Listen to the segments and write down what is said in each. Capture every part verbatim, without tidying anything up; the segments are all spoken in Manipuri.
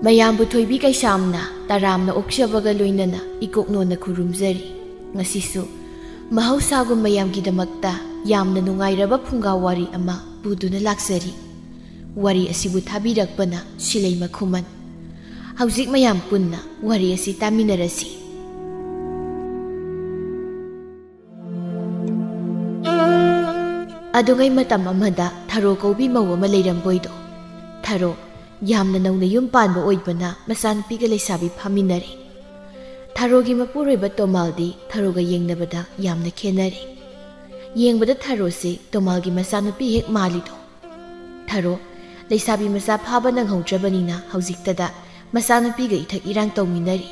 ꯃꯌꯥꯝꯕꯨ ꯊꯣꯏꯕꯤ ꯀꯩꯁꯥꯝꯅ ꯇꯔꯥꯝꯅ ꯑꯣꯛꯆꯕꯒ ꯂꯣꯏꯅꯅ ꯏꯀꯣꯛꯅꯣꯟꯅ ꯈꯨꯔꯨꯝꯖꯔꯤ꯫ ꯉꯁꯤꯁꯨ ꯃꯍꯧꯁꯥꯒꯨꯝ ꯃꯌꯥꯝꯒꯤꯗꯃꯛꯇ ꯌꯥꯝꯅ ꯅꯨꯡꯉꯥꯏꯔꯕ ꯐꯨꯡꯒꯥ ꯋꯥꯔꯤ ꯑꯃ ꯄꯨꯗꯨꯅ ꯂꯥꯛꯆꯔꯤ꯫ ꯋꯥꯔꯤ ꯑꯁꯤꯕꯨ ꯊꯥꯕꯤꯔꯛꯄꯅ ꯁꯤꯂꯩꯃ ꯈꯨꯃꯟ꯫ ꯍꯧꯖꯤꯛ ꯃꯌꯥꯝ ꯄꯨꯟꯅ ꯋꯥꯔꯤ ꯑꯁꯤ ꯇꯥꯃꯤꯟꯅꯔꯁꯤ꯫ ꯑꯗꯨꯉꯩ ꯃꯇꯝ ꯑꯃꯗ ꯊꯔꯣ ꯀꯧꯕꯤ ꯃꯧ ꯑꯃ ꯂꯩꯔꯝꯕꯣꯏꯗꯣ꯫ ꯊꯔꯣ ꯌꯥꯝꯅ ꯅꯧꯅ ꯌꯨꯝ ꯄꯥꯟꯕ ꯑꯣꯏꯕꯅ ꯃꯆꯥꯅꯨꯄꯤꯒ ꯂꯩꯁꯥꯕꯤ ꯐꯥꯃꯤꯟꯅꯔꯦ꯫ ꯊꯔꯣꯒꯤ ꯃꯄꯨꯔꯣꯏꯕ ꯇꯣꯃꯥꯜꯗꯤ ꯊꯔꯣꯒ ꯌꯦꯡꯅꯕꯗ ꯌꯥꯝꯅ ꯈꯦꯠꯅꯔꯦ꯫ ꯌꯦꯡꯕꯗ ꯊꯔꯣꯁꯤ ꯇꯣꯃꯥꯜꯒꯤ ꯃꯆꯥꯅꯨꯄꯤ ꯍꯦꯛ ꯃꯥꯜꯂꯤꯗꯣ꯫ ꯊꯔꯣ ꯂꯩꯁꯥꯕꯤ ꯃꯆꯥ ꯐꯥꯕ ꯅꯪꯍꯧꯗ꯭ꯔꯕꯅꯤꯅ ꯍꯧꯖꯤꯛꯇꯗ ꯃꯆꯥꯅꯨꯄꯤꯒ ꯏꯊꯛ ꯏꯔꯥꯡ ꯇꯧꯃꯤꯟꯅꯔꯤ꯫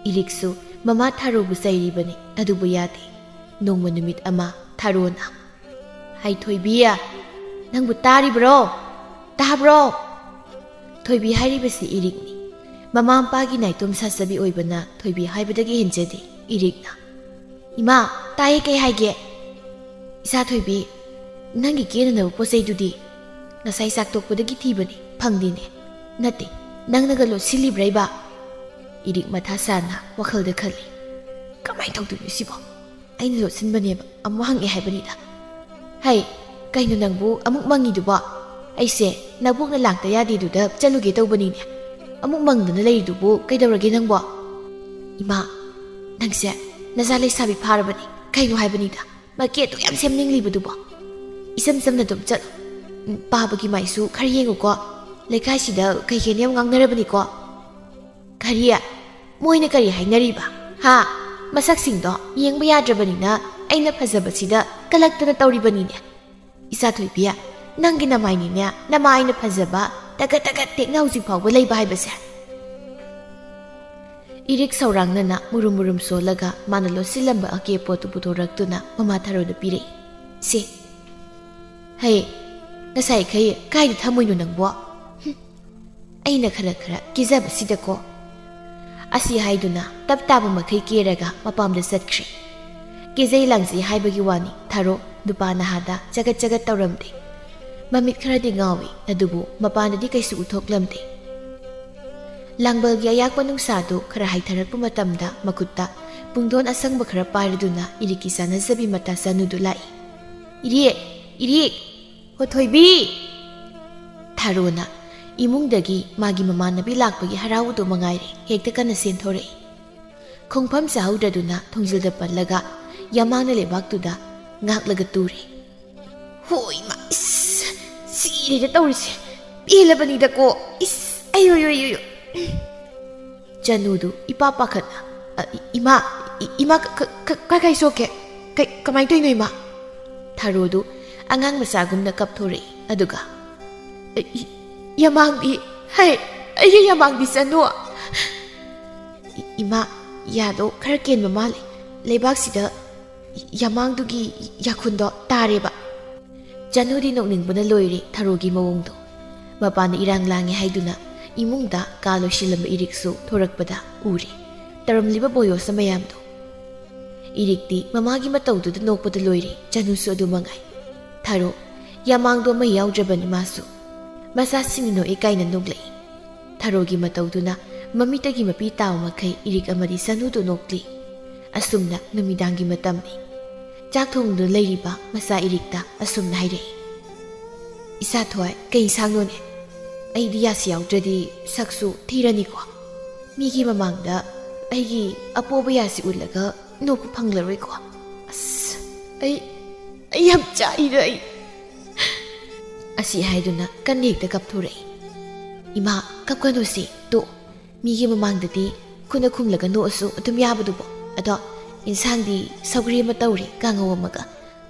ꯏꯔꯤꯛꯁꯨ ꯃꯃꯥ ꯊꯔꯣꯕꯨ ꯆꯩꯔꯤꯕꯅꯤ, ꯑꯗꯨꯕꯨ ꯌꯥꯗꯦ꯫ ꯅꯣꯡꯃ ꯅꯨꯃꯤꯠ ꯑꯃ ꯊꯔꯣꯅ, "ꯍꯩ ꯊꯣꯏꯕꯤ, ꯅꯪꯕꯨ ꯇꯥꯔꯤꯕ꯭ꯔꯣ? ꯇꯥꯕ꯭ꯔꯣ?" ꯊꯣꯏꯕꯤ ꯍꯥꯏꯔꯤꯕꯁꯤ ꯏꯔꯤꯛꯅꯤ꯫ ꯃꯃꯥ ꯃꯄꯥꯒꯤ ꯅꯥꯏꯇꯣꯝ ꯁꯥꯖꯕꯤ ꯑꯣꯏꯕꯅ ꯊꯣꯏꯕꯤ ꯍꯥꯏꯕꯗꯒꯤ ꯍꯦꯟꯖꯗꯦ ꯏꯔꯤꯛꯅ꯫ "ꯏꯃꯥ, ꯇꯥꯏꯌꯦ, ꯀꯩ ꯍꯥꯏꯒꯦ?" "ꯏꯆꯥ ꯊꯣꯏꯕꯤ, ꯅꯪꯒꯤ ꯀꯦꯅꯅꯕ ꯄꯣꯠ ꯆꯩꯗꯨꯗꯤ? ꯉꯁꯥꯏ ꯆꯥꯛ ꯇꯣꯛꯄꯗꯒꯤ ꯊꯤꯕꯅꯤ, ꯐꯪꯗꯦꯅꯦ꯫ ꯅꯠꯇꯦ, ꯅꯪꯅꯒ ꯂꯣꯠꯁꯤꯜꯂꯤꯕ꯭ꯔꯥ ꯏꯕ?" ꯏꯔꯤꯛ ꯃꯊꯥ ꯁꯥꯅ ꯋꯥꯈꯜꯗ ꯈꯜꯂꯤ꯫ "ꯀꯃꯥꯏꯅ ꯇꯧꯗꯣꯏꯅꯣ ꯁꯤꯕꯣ? ꯑꯩꯅ ꯂꯣꯠꯁꯤꯟꯕꯅꯦꯕ, ꯑꯃꯨꯛ ꯍꯪꯉꯦ ꯍꯥꯏꯕꯅꯤꯗ꯫ ꯍꯩ, ꯀꯩꯅꯣ ꯅꯪꯕꯨ ꯑꯃꯨꯛ ꯃꯪꯉꯤꯗꯨꯕꯣ? ꯑꯩꯁꯦ ꯅꯕꯣꯛꯅ ꯂꯥꯛꯇ ꯌꯥꯗꯦꯗꯨꯗ ꯆꯠꯂꯨꯒꯦ ꯇꯧꯕꯅꯤꯅꯦ꯫ ꯑꯃꯨꯛ ꯃꯪꯗꯅ ꯂꯩꯔꯤꯗꯨꯕꯨ ꯀꯩꯗꯧꯔꯒꯦ ꯅꯪꯕꯣ?" "ꯏꯃꯥ, ꯅꯪꯁꯦ ꯅꯆꯥ ꯂꯩꯁꯥꯕꯤ ꯐꯥꯔꯕꯅꯤ꯫ ꯀꯩꯅꯣ ꯍꯥꯏꯕꯅꯤꯗ, ꯃꯀꯦꯠꯇꯨ ꯌꯥꯝ ꯁꯦꯝꯅꯤꯡꯂꯤꯕꯗꯨꯕꯣ? ꯏꯆꯝ ꯆꯝꯅ ꯑꯗꯨꯝ ꯆꯠꯂꯣ꯫ ꯎꯝ, ꯄꯥꯕꯒꯤ ꯃꯥꯏꯁꯨ ꯈꯔ ꯌꯦꯡꯉꯨꯀꯣ꯫ ꯂꯩꯀꯥꯏꯁꯤꯗ ꯀꯩ ꯀꯩꯅꯣ ꯌꯥꯝ ꯉꯥꯡꯅꯔꯕꯅꯤꯀꯣ꯫" "ꯀꯔꯤ? ꯃꯣꯏꯅ ꯀꯔꯤ ꯍꯥꯏꯅꯔꯤꯕ? ꯍꯥ? ꯃꯁꯛꯁꯤꯡꯗꯣ ꯌꯦꯡꯕ ꯌꯥꯗ꯭ꯔꯕꯅꯤꯅ ꯑꯩꯅ ꯐꯖꯕꯁꯤꯗ ꯀꯂꯛꯇꯅ ꯇꯧꯔꯤꯕꯅꯤꯅꯦ꯫ ꯏꯆꯥ ꯊꯣꯏꯕꯤ, ꯅꯪꯒꯤ ꯅꯃꯥꯏꯅꯤꯅꯦ, ꯅꯃꯥꯏꯅ ꯐꯖꯕ ꯇꯒꯠ ꯇꯒꯠ ꯇꯦꯛꯅ ꯍꯧꯖꯤꯛ ꯐꯥꯎꯕ ꯂꯩꯕ ꯍꯥꯏꯕꯁꯦ꯫" ꯏꯔꯤꯛ ꯁꯧꯔꯥꯡꯅꯅ ꯃꯨꯔꯨꯝ ꯃꯨꯔꯨꯝ ꯁꯣꯜꯂꯒ ꯃꯥꯅ ꯂꯣꯠꯁꯤꯜꯂꯝꯕ ꯑꯀꯦ ꯄꯣꯠꯇꯨ ꯄꯨꯊꯣꯔꯛꯇꯨꯅ ꯃꯃꯥ ꯊꯔꯣꯗ ꯄꯤꯔꯛꯏ꯫ "ꯁꯦ, ꯍꯩ, ꯉꯁꯥꯏꯈꯩ ꯀꯥꯏꯗ ꯊꯝꯃꯨꯏꯅꯣ ꯅꯪꯕꯣ? ꯍꯨꯝ, ꯑꯩꯅ ꯈꯔ ꯈꯔ ꯀꯦꯖꯕꯁꯤꯗꯀꯣ꯫" ꯑꯁꯤ ꯍꯥꯏꯗꯨꯅ ꯇꯞ ꯇꯥꯕ ꯃꯈꯩ ꯀꯦꯔꯒ ꯃꯄꯥꯝꯗ ꯆꯠꯈ꯭ꯔꯦ꯫ ꯀꯦꯖꯩ ꯂꯥꯡꯖꯩ ꯍꯥꯏꯕꯒꯤ ꯋꯥꯅꯤ, ꯊꯔꯣ ꯅꯨꯄꯥ ꯅꯍꯥꯗ ꯆꯒꯠ ꯆꯒꯠ ꯇꯧꯔꯝꯗꯦ꯫ ꯃꯃꯤꯠ ꯈꯔꯗꯤ ꯉꯥꯎꯏ, ꯑꯗꯨꯕꯨ ꯃꯄꯥꯟꯗꯗꯤ ꯀꯩꯁꯨ ꯎꯊꯣꯛꯂꯝꯗꯦ꯫ ꯂꯥꯡꯕꯜꯒꯤ ꯑꯌꯥꯛꯄ ꯅꯨꯡꯁꯥꯗꯨ ꯈꯔ ꯍꯥꯏꯊꯔꯛꯄ ꯃꯇꯝꯗ ꯃꯈꯨꯠꯇ ꯄꯨꯡꯗꯣꯟ ꯑꯁꯪꯕ ꯈꯔ ꯄꯥꯏꯔꯗꯨꯅ ꯏꯔꯤꯛꯀꯤ ꯆꯥꯅꯖꯕꯤ ꯃꯇꯥ ꯆꯅꯨꯗꯨ ꯂꯥꯛꯏ꯫ "ꯏꯔꯤꯛ! ꯏꯔꯤꯛ!" "ꯍꯣ ꯊꯣꯏꯕꯤ!" ꯊꯥꯔꯣꯅ ꯏꯃꯨꯡꯗꯒꯤ ꯃꯥꯒꯤ ꯃꯃꯥꯟꯅꯕꯤ ꯂꯥꯛꯄꯒꯤ ꯍꯔꯥꯎꯕꯗꯨ ꯃꯉꯥꯏꯔꯦ ꯍꯦꯛꯇ ꯀꯟꯅ ꯆꯦꯟꯊꯣꯔꯛꯏ꯫ ꯈꯣꯡꯐꯝ ꯆꯥꯍꯧꯗ꯭ꯔꯗꯨꯅ ꯊꯣꯡꯖꯤꯜꯗ ꯄꯜꯂꯒ ꯌꯥꯃꯥꯡꯅ ꯂꯩꯕꯥꯛꯇꯨꯗ ꯉꯥꯛꯂꯒ ꯇꯨꯔꯦ꯫ "ꯍꯣꯏ ꯏꯃꯥ, ꯏꯁ, ꯁꯤꯔꯦꯗ ꯇꯧꯔꯤꯁꯦ꯫ ꯄꯦꯜꯂꯕꯅꯤꯗꯀꯣ꯫ ꯏꯁ, ꯑꯩ, ꯑꯣꯏ, ꯑꯣꯏ, ꯑꯣꯏ, ꯑꯣꯏ꯫ ꯆꯅꯨꯗꯨ ꯏꯄꯥ ꯄꯥꯈꯠꯅ, "ꯑ, ꯏ-, ꯏꯃꯥ, ꯏ-, ꯏꯃꯥ, ꯀ-, ꯀ-, ꯀ-, ꯀꯥꯏ ꯀꯥꯏ ꯁꯣꯛꯀꯦ? ꯀꯩ, ꯀꯃꯥꯏꯅ ꯇꯧꯔꯤꯅꯣ ꯏꯃꯥ?" ꯊꯥꯔꯣꯗꯨ ꯑꯉꯥꯡ ꯃꯆꯥꯒꯨꯝꯅ ꯀꯞꯊꯣꯔꯛꯏ꯫ ꯑꯗꯨꯒ, "ꯑ, ꯏ-, ꯌꯥꯃꯥꯡꯗꯤ, ꯍꯩ, ꯑꯩꯒꯤ ꯌꯥꯃꯥꯡꯗꯤ ꯆꯅꯨ꯫ ꯏ-, ꯏꯃꯥ, ꯌꯥꯗꯣ ꯈꯔ ꯀꯦꯟꯕ ꯃꯥꯜꯂꯦ꯫ ꯂꯩꯕꯥꯛꯁꯤꯗ ꯌꯥꯃꯥꯡꯗꯨꯒꯤ ꯌꯥꯈꯨꯟꯗꯣ ꯇꯥꯔꯦꯕ꯫" ꯆꯅꯨꯗꯤ ꯅꯣꯛꯅꯤꯡꯕꯅ ꯂꯣꯏꯔꯦ ꯊꯔꯣꯒꯤ ꯃꯑꯣꯡꯗꯣ꯫ ꯃꯄꯥꯟꯗ ꯏꯔꯥꯡ ꯂꯥꯡꯉꯦ ꯍꯥꯏꯗꯨꯅ ꯏꯃꯨꯡꯗ ꯀꯥ ꯂꯣꯏꯁꯤꯜꯂꯝꯕ ꯏꯔꯤꯛꯁꯨ ꯊꯣꯔꯛꯄꯗ ꯎꯔꯦ ꯇꯧꯔꯝꯂꯤꯕ ꯕꯣꯌꯣꯁ ꯃꯌꯥꯝꯗꯣ꯫ ꯏꯔꯤꯛꯇꯤ ꯃꯃꯥꯒꯤ ꯃꯇꯧꯗꯨꯗ ꯅꯣꯛꯄꯗ ꯂꯣꯏꯔꯦ, ꯆꯅꯨꯁꯨ ꯑꯗꯨ ꯃꯉꯥꯏ꯫ ꯊꯔꯣ ꯌꯥꯃꯥꯡꯗꯣ ꯃꯩ ꯌꯥꯎꯗ꯭ꯔꯕꯅꯤ ꯃꯥꯁꯨ꯫ ꯃꯆꯥꯁꯤꯡꯅ ꯅꯣꯛꯑꯦ ꯀꯥꯏꯅ ꯅꯣꯛꯂꯛꯏ꯫ ꯊꯔꯣꯒꯤ ꯃꯇꯧꯗꯨꯅ ꯃꯃꯤꯠꯇꯒꯤ ꯃꯄꯤ ꯇꯥꯕ ꯃꯈꯩ ꯏꯔꯤꯛ ꯑꯃꯗꯤ ꯆꯅꯨꯗꯨ ꯅꯣꯛꯂꯤ꯫ ꯑꯁꯨꯝꯅ ꯅꯨꯃꯤꯗꯥꯡꯒꯤ ꯃꯇꯝꯅꯤ꯫ ꯆꯥꯛ ꯊꯣꯡꯗꯨꯅ ꯂꯩꯔꯤꯕ ꯃꯆꯥ ꯏꯔꯤꯛꯇ ꯑꯁꯨꯝꯅ ꯍꯥꯏꯔꯛꯏ, "ꯏꯆꯥꯊꯣꯏ, ꯀꯩ ꯏꯟꯁꯥꯡꯅꯣꯅꯦ? ꯑꯩꯗꯤ ꯌꯥꯁꯤ ꯌꯥꯎꯗ꯭ꯔꯗꯤ ꯁꯛꯁꯨ ꯊꯤꯔꯅꯤꯀꯣ꯫ ꯃꯤꯒꯤ ꯃꯃꯥꯡꯗ ꯑꯩꯒꯤ ꯑꯄꯣꯕ ꯌꯥꯁꯤ ꯎꯠꯂꯒ ꯅꯣꯛꯄ ꯐꯪꯂꯔꯣꯏꯀꯣ꯫ ꯑꯁ, ꯑꯩ, ꯑꯩ ꯌꯥꯝ ꯆꯥꯛꯏꯗ ꯑꯩ꯫" ꯑꯁꯤ ꯍꯥꯏꯗꯨꯅ ꯀꯟꯅ ꯍꯦꯛꯇ ꯀꯞꯊꯣꯔꯛꯏ꯫ "ꯏꯃꯥ, ꯀꯞꯀꯅꯨꯁꯦ, ꯇꯣꯛ꯫ ꯃꯤꯒꯤ ꯃꯃꯥꯡꯗꯗꯤ ꯈꯨꯠꯅ ꯈꯨꯝꯂꯒ ꯅꯣꯛꯑꯁꯨ ꯑꯗꯨꯝ ꯌꯥꯕꯗꯨꯕꯨ꯫ ꯑꯗꯣ ꯏꯟꯁꯥꯡꯗꯤ ꯁꯧꯒ꯭ꯔꯤ ꯑꯃ ꯇꯧꯔꯦ, ꯀꯥꯡꯉꯧ ꯑꯃꯒ,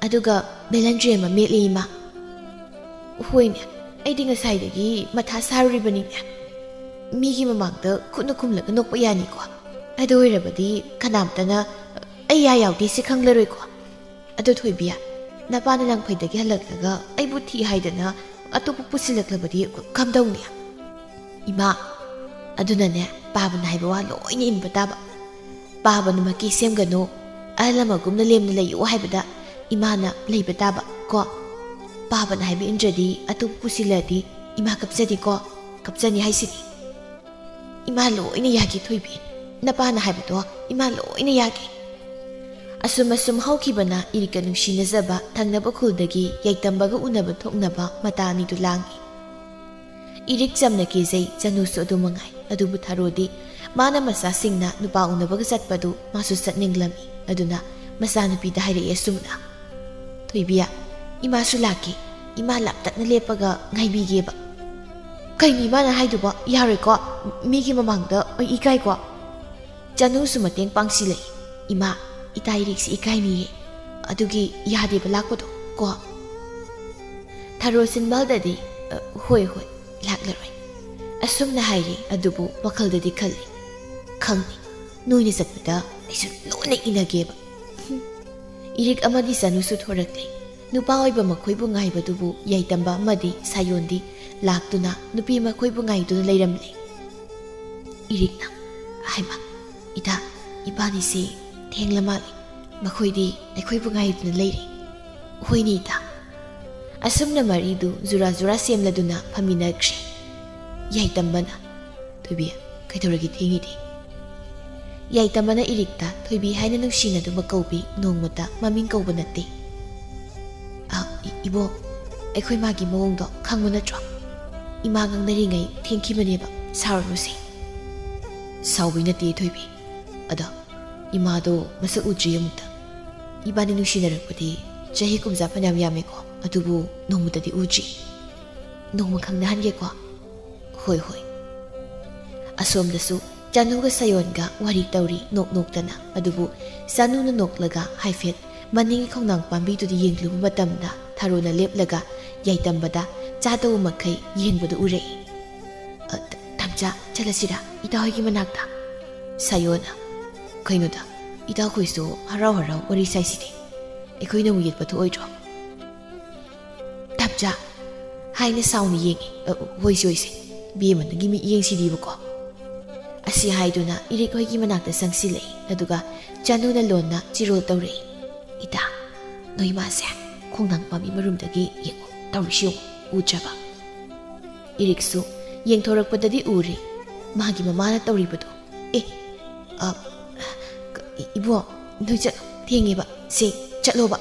ꯑꯗꯨꯒ ꯕꯦꯂꯟꯗ꯭ꯔꯤ ꯑꯃ ꯃꯦꯠꯂꯦ ꯏꯃꯥ꯫" "ꯍꯣꯏꯅꯦ, ꯑꯩꯗꯤ ꯉꯁꯥꯏꯗꯒꯤ ꯃꯊꯥ ꯁꯥꯔꯨꯔꯤꯕꯅꯤꯅꯦ꯫ ꯃꯤꯒꯤ ꯃꯃꯥꯡꯗ ꯈꯨꯠꯅ ꯈꯨꯝꯂꯒ ꯅꯣꯛꯄ ꯌꯥꯅꯤꯀꯣ? ꯑꯗꯨ ꯑꯣꯏꯔꯕꯗꯤ ꯀꯅꯥꯝꯇꯅ ꯑꯩ ꯌꯥ ꯌꯥꯎꯗꯦ ꯁꯤ ꯈꯪꯂꯔꯣꯏꯀꯣ꯫ ꯑꯗꯣ ꯊꯣꯏꯕꯤ, ꯅꯄꯥꯅ ꯂꯪꯐꯩꯗꯒꯤ ꯍꯜꯂꯛꯂꯒ ꯑꯩꯕꯨ ꯊꯤ ꯍꯥꯏꯗꯅ ꯑꯇꯣꯞꯄ ꯄꯨꯁꯤꯜꯂꯛꯂꯕꯗꯤ ꯀꯝꯗꯧꯅꯤ?" "ꯏꯃꯥ, ꯑꯗꯨꯅꯅꯦ, ꯄꯥꯕꯅ ꯍꯥꯏꯕ ꯋꯥ ꯂꯣꯏꯅ ꯏꯟꯕ ꯇꯥꯕ꯫ ꯄꯥꯕꯅ ꯃꯀꯤ ꯁꯦꯝꯒꯅꯨ, ꯑꯍꯜ ꯂꯃꯟꯒꯨꯝꯅ ꯂꯦꯝꯅ ꯂꯩꯌꯨ ꯍꯥꯏꯕꯗ ꯏꯃꯥꯅ ꯂꯩꯕ ꯇꯥꯕ ꯀꯣ꯫ ꯄꯥꯕꯅ ꯍꯥꯏꯕ ꯏꯟꯗ꯭ꯔꯗꯤ ꯑꯇꯣꯞꯄ ꯄꯨꯁꯤꯜꯂꯗꯤ ꯏꯃꯥ ꯀꯞꯆꯅꯤꯀꯣ, ꯀꯞꯆꯅꯤ ꯍꯥꯏꯁꯤꯅꯤ꯫" "ꯏꯃꯥ ꯂꯣꯏꯅ ꯌꯥꯒꯦ ꯊꯣꯏꯕꯤ, ꯅꯄꯥꯅ ꯍꯥꯏꯕꯗꯣ ꯏꯃꯥ ꯂꯣꯏꯅ ꯌꯥꯒꯦ"꯫ ꯑꯁꯨꯝ ꯑꯁꯨꯝ ꯍꯧꯈꯤꯕꯅ ꯏꯔꯤꯛꯀ ꯅꯨꯡꯁꯤꯅꯖꯕ ꯊꯪꯅꯕ ꯈꯨꯜꯗꯒꯤ ꯌꯥꯏꯇꯝꯕꯒ ꯎꯅꯕ ꯊꯣꯛꯅꯕ ꯃꯇꯥ ꯑꯅꯤꯗꯨ ꯂꯥꯡꯉꯤ꯫ ꯏꯔꯤꯛ ꯆꯝꯅ ꯀꯦꯖꯩ, ꯆꯅꯨꯁꯨ ꯑꯗꯨ ꯃꯉꯥꯏ꯫ ꯑꯗꯨꯕꯨ ꯊꯔꯣꯗꯤ ꯃꯥꯅ ꯃꯆꯥꯁꯤꯡꯅ ꯅꯨꯄꯥ ꯎꯅꯕꯒ ꯆꯠꯄꯗꯨ ꯃꯥꯁꯨ ꯆꯠꯅꯤꯡꯂꯝꯃꯤ꯫ ꯑꯗꯨꯅ ꯃꯆꯥꯅꯨꯄꯤꯗ ꯍꯥꯏꯔꯛꯑꯦ ꯑꯁꯨꯝꯅ, "ꯊꯣꯏꯕꯤ, ꯏꯃꯥꯁꯨ ꯂꯥꯛꯀꯦ, ꯏꯃꯥ ꯂꯥꯞꯇꯛꯅ ꯂꯦꯞꯄꯒ ꯉꯥꯏꯕꯤꯒꯦꯕ"꯫ "ꯀꯩꯅꯣ ꯏꯃꯥꯅ ꯍꯥꯏꯗꯨꯕꯣ? ꯌꯥꯔꯣꯏꯀꯣ, ꯃꯤꯒꯤ ꯃꯃꯥꯡꯗ ꯑꯩ ꯏꯀꯥꯏꯀꯣ"꯫ ꯆꯅꯨꯁꯨ ꯃꯇꯦꯡ ꯄꯥꯡꯁꯤꯜꯂꯛꯏ꯫ "ꯏꯃꯥ, ꯏꯇꯥ ꯏꯔꯤꯛꯁꯤ ꯏꯀꯥꯏꯅꯤꯌꯦ, ꯑꯗꯨꯒꯤ ꯌꯥꯗꯦꯕ ꯂꯥꯛꯄꯗꯣ ꯀꯣ"꯫ ꯊꯔꯣ ꯁꯤꯟꯕꯥꯜꯗꯗꯤ, "ꯑ, ꯍꯣꯏ, ꯍꯣꯏ, ꯂꯥꯛꯂꯔꯣꯏ" ꯑꯁꯨꯝꯅ ꯍꯥꯏꯔꯤ꯫ ꯑꯗꯨꯕꯨ ꯋꯥꯈꯜꯗꯗꯤ ꯈꯜꯂꯤ, "ꯈꯪꯅꯤ, ꯅꯣꯏꯅ ꯆꯠꯄꯗ ꯑꯩꯁꯨ ꯂꯣꯟꯅ ꯏꯟꯅꯒꯦꯕ"꯫ ꯏꯔꯤꯛ ꯑꯃꯗꯤ ꯆꯅꯨꯁꯨ ꯊꯣꯔꯛꯂꯦ꯫ ꯅꯨꯄꯥ ꯑꯣꯏꯕ ꯃꯈꯣꯏꯕꯨ ꯉꯥꯏꯕꯗꯨꯕꯨ ꯌꯥꯏꯇꯝꯕ ꯑꯃꯗꯤ ꯁꯥꯌꯣꯟꯗꯤ ꯂꯥꯛꯇꯨꯅ ꯅꯨꯄꯤ ꯃꯈꯣꯏꯕꯨ ꯉꯥꯏꯗꯨꯅ ꯂꯩꯔꯝꯂꯦ꯫ ꯏꯔꯤꯛꯅ, "ꯍꯥꯏꯃ, ꯏꯇꯥ, ꯏꯕꯥꯅꯤꯁꯤ ꯊꯦꯡꯂ ꯃꯥꯜꯂꯦ꯫ ꯃꯈꯣꯏꯗꯤ ꯑꯩꯈꯣꯏꯕꯨ ꯉꯥꯏꯗꯨꯅ ꯂꯩꯔꯦ"꯫ "ꯍꯣꯏꯅꯦ ꯏꯇꯥ"꯫ ꯑꯁꯨꯝꯅ ꯃꯔꯤꯗꯨ ꯖꯨꯔꯥ ꯖꯨꯔꯥ ꯁꯦꯝꯂꯗꯨꯅ ꯐꯝꯃꯤꯟꯅꯈ꯭ꯔꯦ꯫ ꯌꯥꯏꯇꯝꯕꯅ, "ꯊꯣꯏꯕꯤ, ꯀꯩꯗꯧꯔꯒꯦ ꯊꯦꯡꯉꯤꯗꯤ?" ꯌꯥꯏꯇꯝꯕꯅ ꯏꯔꯤꯛꯇ "ꯊꯣꯏꯕꯤ" ꯍꯥꯏꯅ ꯅꯨꯡꯁꯤꯅꯗꯨꯃ ꯀꯧꯕꯤ, ꯅꯣꯡꯃꯇ ꯃꯃꯤꯡ ꯀꯧꯕ ꯅꯠꯇꯦ꯫ "ꯑ, ꯏ-, ꯏꯕꯣꯛ, ꯑꯩꯈꯣꯏ ꯃꯥꯒꯤ ꯃꯑꯣꯡꯗꯣ ꯈꯪꯕ ꯅꯠꯇ꯭ꯔꯣ? ꯏꯃꯥ ꯉꯥꯡꯅꯔꯤꯉꯩ ꯊꯦꯡꯈꯤꯕꯅꯦꯕ, ꯁꯥꯎꯔꯅꯨꯁꯦ"꯫ "ꯁꯥꯎꯕꯩ ꯅꯠꯇꯦ ꯊꯣꯏꯕꯤ, ꯑꯗꯣ ꯏꯃꯥꯗꯣ ꯃꯁꯛ ꯎꯗ꯭ꯔꯤ ꯑꯃꯨꯛꯇ꯫ ꯏꯕꯥꯅꯤ ꯅꯨꯡꯁꯤꯅꯔꯛꯄꯗꯤ ꯆꯍꯤ ꯀꯨꯝꯖꯥ ꯐꯅꯌꯥꯝ ꯌꯥꯝꯃꯦꯀꯣ, ꯑꯗꯨꯕꯨ ꯅꯣꯡꯃꯇꯗꯤ ꯎꯗ꯭ꯔꯤ꯫ ꯅꯣꯡꯃ ꯈꯪꯅꯍꯟꯒꯦꯀꯣ"꯫ "ꯍꯣꯏ, ꯍꯣꯏ"꯫ ꯑꯁꯣꯝꯗꯁꯨ ꯆꯅꯨꯒ ꯁꯌꯣꯟꯒ ꯋꯥꯔꯤ ꯇꯧꯔꯤ ꯅꯣꯛ ꯅꯣꯛꯇꯅ꯫ ꯑꯗꯨꯕꯨ ꯆꯅꯨꯅ ꯅꯣꯛꯂꯒ ꯍꯥꯏꯐꯦꯠ ꯃꯅꯤꯡꯒꯤ ꯈꯣꯡꯅꯥꯡ ꯄꯥꯝꯕꯤꯗꯨꯗ ꯌꯦꯡꯂꯨꯕ ꯃꯇꯝꯗ ꯊꯔꯣꯅ ꯂꯦꯞꯂꯒ ꯌꯥꯏꯇꯝꯕꯗ ꯆꯥꯗꯧꯕ ꯃꯈꯩ ꯌꯦꯡꯕꯗꯨ ꯎꯔꯛꯏ꯫ "ꯑ, ꯇ-, ꯇꯝꯆꯥ, ꯆꯠꯂꯁꯤꯔꯥ ꯏꯇꯥ ꯍꯣꯏꯒꯤ ꯃꯅꯥꯛꯇ?" ꯁꯌꯣꯅ, "ꯀꯩꯅꯣꯗ, ꯏꯇꯥꯈꯣꯏꯁꯨ ꯍꯔꯥꯎ ꯍꯔꯥꯎ ꯋꯥꯔꯤ ꯁꯥꯏꯁꯤꯗꯤ, ꯑꯩꯈꯣꯏꯅ ꯑꯃꯨꯛ ꯌꯦꯠꯄ ꯊꯣꯛꯑꯣꯏꯗ꯭ꯔꯣ?" "ꯇꯝꯆꯥ" ꯍꯥꯏꯅ ꯁꯥꯎꯅ ꯌꯦꯡꯉꯤ꯫ "ꯑ, ꯍꯣꯏꯁꯦ, ꯍꯣꯏꯁꯦ, ꯕꯦꯝꯃ ꯅꯪꯒꯤ ꯃꯤꯠꯌꯦꯡꯁꯤꯗꯤꯕꯀꯣ"꯫ ꯑꯁꯤ ꯍꯥꯏꯗꯨꯅ ꯏꯔꯤꯛ ꯍꯣꯏꯒꯤ ꯃꯅꯥꯛꯇ ꯆꯪꯁꯤꯜꯂꯛꯏ꯫ ꯑꯗꯨꯒ ꯆꯅꯨꯅ ꯂꯣꯟꯅ ꯆꯤꯔꯣꯜ ꯇꯧꯔꯛꯏ꯫ "ꯏꯇꯥ, ꯅꯣꯏ ꯃꯥꯁꯦ ꯈꯣꯡꯅꯥꯡ ꯄꯥꯝꯕꯤ ꯃꯔꯨꯝꯗꯒꯤ ꯌꯦꯡꯉꯨ, ꯇꯧꯔꯤꯁꯤ ꯌꯦꯡꯉꯨ, ꯎꯗ꯭ꯔꯕ?" ꯏꯔꯤꯛꯁꯨ ꯌꯦꯡꯊꯣꯔꯛꯄꯗꯗꯤ ꯎꯔꯦ꯫ ꯃꯥꯒꯤ ꯃꯃꯥꯅ ꯇꯧꯔꯤꯕꯗꯣ꯫ ꯑꯦ, ꯑ, ꯀ-, ꯏ-, ꯏꯕꯣ, ꯅꯣꯏ ꯆꯠꯂꯣ, ꯊꯦꯡꯉꯦꯕ, ꯁꯦ, ꯆꯠꯂꯣꯕ꯫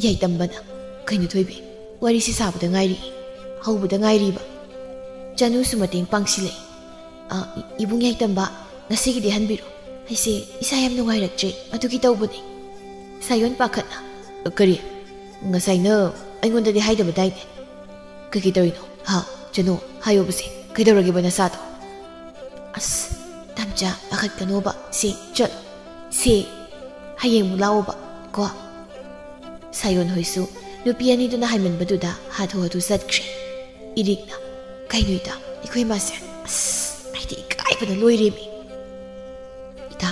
ꯌꯥꯏꯇꯝꯕꯅ, "ꯀꯩꯅꯣ ꯊꯣꯏꯕꯤ, ꯋꯥꯔꯤꯁꯤ ꯁꯥꯕꯗ ꯉꯥꯏꯔꯤ, ꯍꯧꯕꯗ ꯉꯥꯏꯔꯤꯕ꯫" ꯆꯅꯨꯁꯨ ꯃꯇꯦꯡ ꯄꯥꯡꯁꯤꯜꯂꯛꯏ꯫ "ꯑ, ꯏ-, ꯏꯕꯨꯡ ꯌꯥꯏꯇꯝꯕ, ꯉꯁꯤꯒꯤꯗꯤ ꯍꯟꯕꯤꯔꯣ, ꯑꯩꯁꯦ ꯏꯁꯥ ꯌꯥꯝ ꯅꯨꯡꯉꯥꯏꯔꯛꯇ꯭ꯔꯦ, ꯑꯗꯨꯒꯤ ꯇꯧꯕꯅꯦ꯫" ꯁꯥꯌꯣꯟ ꯄꯥꯈꯠꯅ, "ꯀꯔꯤ? ꯉꯁꯥꯏꯅ ꯑꯩꯉꯣꯟꯗꯗꯤ ꯍꯥꯏꯗꯕꯗꯥꯏꯅꯦ?" "ꯀꯩꯀꯩ ꯇꯧꯔꯤꯅꯣ? ꯍꯥ? ꯆꯅꯨ, ꯍꯥꯏꯌꯣꯕꯁꯦ, ꯀꯩꯗꯧꯔꯒꯦꯕ ꯅꯁꯥꯗꯣ?" "ꯑꯁ, ꯇꯝꯆꯥ, ꯄꯥꯈꯠꯀꯅꯣꯕ, ꯁꯦ, ꯆꯠꯂꯣ, ꯁꯦ, ꯍꯌꯦꯡꯃꯨꯛ ꯂꯥꯛꯑꯣꯕ, ꯀꯣ꯫" ꯁꯥꯌꯣꯟ ꯍꯣꯏꯁꯨ ꯅꯨꯄꯤ ꯑꯅꯤꯗꯨꯅ ꯍꯥꯏꯃꯟꯕꯗꯨꯗ ꯍꯥꯊꯨ ꯍꯥꯊꯨ ꯆꯠꯈ꯭ꯔꯦ꯫ ꯏꯔꯤꯛꯅ, "ꯀꯩꯅꯣ ꯏꯇꯥ, ꯑꯩꯈꯣꯏ ꯃꯥꯁꯦ, ꯑꯁ, ꯑꯩꯗꯤ ꯏꯀꯥꯏꯕꯅ ꯂꯣꯏꯔꯦꯃꯤ꯫" "ꯏꯇꯥ,